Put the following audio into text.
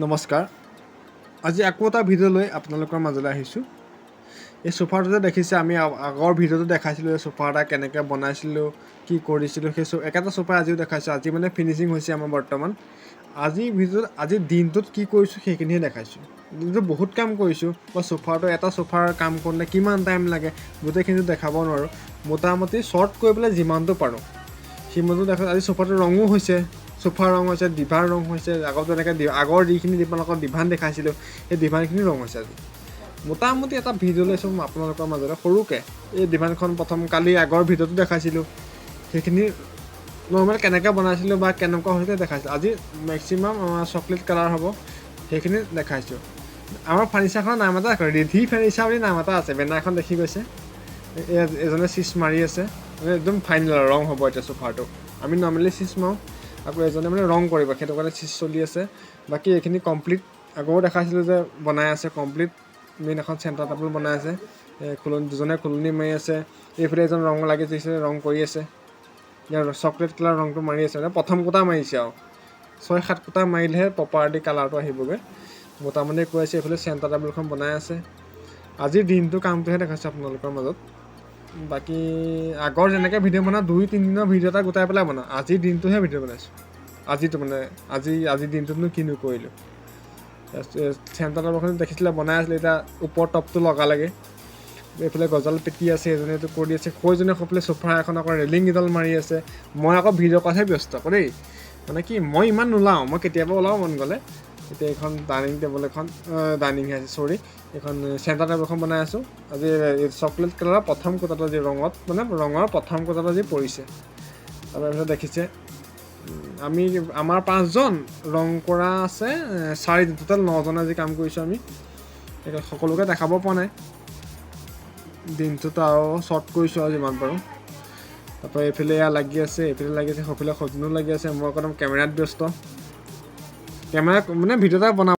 নমস্কাৰ, আজি আকৌ এটা ভিডিঅ' লৈ আপোনালোকৰ মাজলৈ আহিছোঁ। এই চোফাটো যে দেখিছে, আমি আগৰ ভিডিঅ'টো দেখাইছিলোঁ, এই চোফা এটা কেনেকৈ বনাইছিলোঁ, কি কৰিছিলোঁ, সেই একেটা চোফা আজিও দেখাইছোঁ। আজি মানে ফিনিচিং হৈছে আমাৰ বৰ্তমান। আজি ভিডিঅ'ত আজি দিনটোত কি কৰিছোঁ সেইখিনিহে দেখাইছোঁ। দিনটোত বহুত কাম কৰিছোঁ। বা চোফাটো, এটা চোফাৰ কাম কৰোঁতে কিমান টাইম লাগে গোটেইখিনি দেখাব নোৱাৰোঁ। মোটামুটি শ্বৰ্ট কৰি পেলাই যিমানটো পাৰোঁ সিমানটো দেখাইছোঁ। আজি চোফাটোৰ ৰঙো হৈছে, চোফাৰ ৰং হৈছে, ডিভাৰ ৰং হৈছে। আগত যেনেকৈ আগৰ যিখিনি আপোনালোকৰ ডিভান দেখাইছিলোঁ, সেই ডিভানখিনি ৰং হৈছে। আজি মোটামুটি এটা ভিডিঅ' লৈছোঁ আপোনালোকৰ মাজতে সৰুকৈ। এই ডিভানখন প্ৰথম কালি আগৰ ভিডিঅ'টো দেখাইছিলোঁ, সেইখিনি নৰ্মেল কেনেকৈ বনাইছিলোঁ বা কেনেকুৱা হৈছিলে দেখাইছিলোঁ। আজি মেক্সিমাম চকলেট কালাৰ হ'ব, সেইখিনি দেখাইছোঁ। আমাৰ ফাৰ্নিচাৰখনৰ নাম এটা আছে, ৰিধি ফাৰ্নিচাৰ বুলি নাম এটা আছে। বেনাৰখন দেখি গৈছে, এজনে চিচ মাৰি আছে, মানে একদম ফাইনেল ৰং হ'ব এতিয়া চোফাৰটো। আমি নৰ্মেলি চিচ মাৰোঁ, আকৌ এজনে মানে ৰং কৰিব, সেইটো কাৰণে চিচ চলি আছে। বাকী এইখিনি কমপ্লিট আগৰো দেখাইছিলোঁ যে বনাই আছে কমপ্লিট। মেইন এখন চেণ্টাৰ টেবুল বনাই আছে, খুলনি দুজনে খুলনি মাৰি আছে। এইফালে এজন ৰং লাগি দিছে, ৰং কৰি আছে। ইয়াৰ চকলেট কালাৰ ৰংটো মাৰি আছে, মানে প্ৰথম কোটা মাৰিছে আৰু 6-7 কোটা মাৰিলেহে প্ৰপাৰলি কালাৰটো আহিবগৈ। মোটামুটি কৈ আছে। এইফালে চেণ্টাৰ টেবুলখন বনাই আছে। আজিৰ দিনটো কামটোহে দেখাইছোঁ আপোনালোকৰ মাজত। বাকী আগৰ যেনেকৈ ভিডিঅ' বনাওঁ, 2-3 দিনৰ ভিডিঅ' এটা গোটাই পেলাই বনাওঁ, আজিৰ দিনটোহে ভিডিঅ' বনাইছোঁ। আজিতো মানে আজিৰ দিনটোতনো কিনো কৰিলোঁ। চেণ্টাৰ টেবুলখন দেখিছিলে বনাই আছিলে, এতিয়া ওপৰ টপটো লগালেগৈ। এইফালে গজাল পেটি আছে, এজনে এইটো কৰি আছে, সৈজনে সেইফালে চোফা এখন আকৌ ৰেলিং কেইডাল মাৰি আছে। মই আকৌ ভিডিঅ' কৰাতহে ব্যস্ত আকৌ দেই, মানে কি মই ইমান নোলাওঁ, মই কেতিয়াবা ওলাওঁ মন গ'লে। এতিয়া এইখন ডাইনিং টেবুল এখন, ডাইনিংহে আছে, চৰি, এইখন চেণ্টাৰ টেবুলখন বনাই আছোঁ। আজি চকলেট কালাৰৰ প্ৰথম কোটাটো আজি ৰঙত, মানে ৰঙৰ প্ৰথম কোটাটো আজি পৰিছে। তাৰপিছত দেখিছে আমি আমাৰ 5জন ৰং কৰা আছে, 4জন, টোটেল 9জন আজি কাম কৰিছোঁ আমি। সকলোকে দেখাব পৰা নাই, দিনটোত আৰু শ্বৰ্ট কৰিছোঁ আৰু যিমান পাৰোঁ। তাৰপৰা এইফালে এয়া লাগি আছে, এইফালে লাগি আছে, সেইফালে সজনো লাগি আছে। মই একদম কেমেৰাত ব্যস্ত, কেমেৰা মানে ভিডিঅ' এটা বনাব।